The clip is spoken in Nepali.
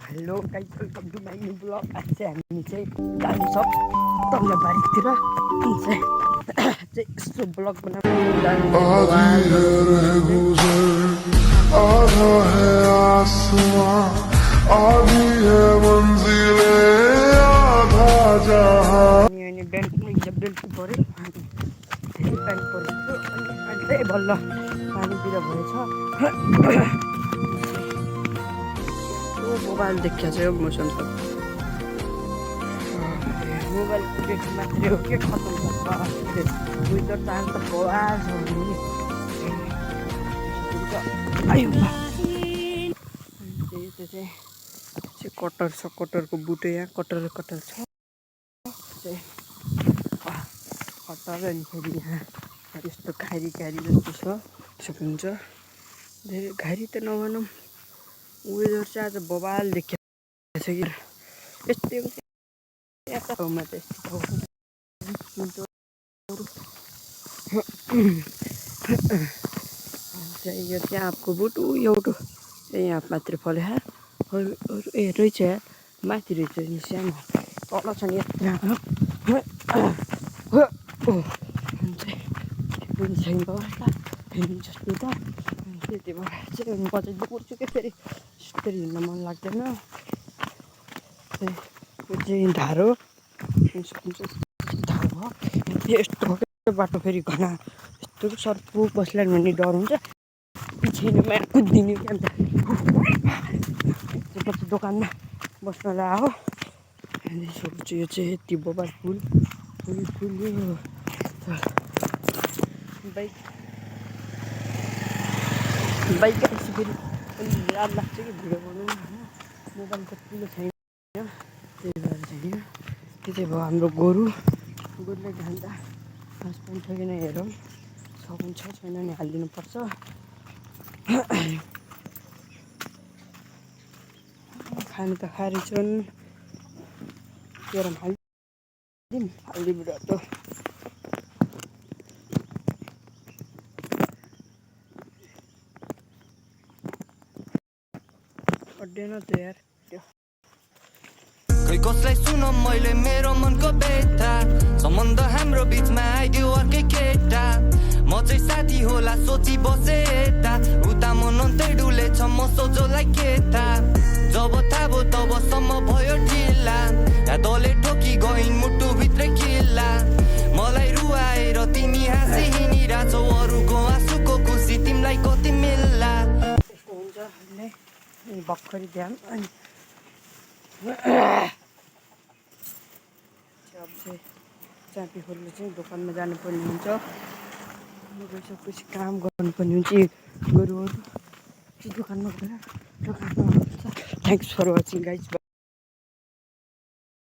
Hello guys, welcome to my new blog. आज चाहिँ हामी चाहिँ जान्छौँ तल्लोबारीतिर चाहिँ यस्तो ब्लग बेल्टु पऱ्यो प्यान्ट परेको अनि चाहिँ बल्ल पानीतिर भएछ। मोबाइल देखिया चाहिँ मोसन सब मोबाइल डेट मात्रै हो के खत्म छ विदर टाइम त बवाल छ नि। त्यो चाहिँ कटर छ, कटरको बुटे यहाँ कटर छ चाहिँ कटर अनि फेरि यहाँ यस्तो घारी जस्तो छ सक्नुहुन्छ। धेरै घारी त नभनौँ, वेदर चाहिँ आज बवाल देखिएको छ कि यस्तै यता ठाउँमा त यस्तो यो चाहिँ आपको बुट एउटा यहाँ मात्रै फल्यो अरू ए रहेछ माथि रहेछ नि सानो तल छ नि यत्रो पनि छैन अवस्था जस्तो त त्यति भएर चाहिँ बजारमा कुर्छु क्या फेरि हिँड्न मन लाग्दैन। यो चाहिँ धारो यस्तो बाटो फेरि घना यस्तो सर्पु बस्ला भन्ने डर हुन्छ। पछिमा कुदिने क्या अन्त पछि दोकानमा बस्नलाई आयो अनि सोच्छु यो चाहिँ यति बबाल फुल बाइक आएपछि फेरि अलिक याद लाग्छ कि भिडियो बनाउनु होइन। मोबाइल त ठुलो छैन त्यही भएर चाहिँ त्यो चाहिँ भयो हाम्रो गोरुले जाँदा घाँस पानी छ किन हेरौँ छ छैन नि हालिदिनुपर्छ। खानु त खाएर छन् केरम हालिदिउँ त अड्डेन त यार खै कसलाई सुन मैले मेरो मनको बेथा सम्बन्ध हाम्रो बिचमा आइदियो अर्कै केटा म चाहिँ साथी होला सोची बसे यता उता मनन्तै डुलेछ म सोझोलाई केटा जब थाहा भयो तबसम्म भयो ढिला दले ठोकी गइन् मुटुभित्रै किल्ला मलाई रुवाएर तिमी हाँसी हिँडिरहेछौ अरूको आँसुको खुसी तिमीलाई कति मिल्ला हुन्छ भर्खरै ध्यान अनि अब चाहिँ चापी खोल्नु चाहिँ दोकानमा जानुपर्ने हुन्छ। गइसकेपछि काम गर्नुपर्ने हुन्छ गोरुहरू चाहिँ दोकानमा गएर थ्याङ्क्स फर वाचिङ गाइज।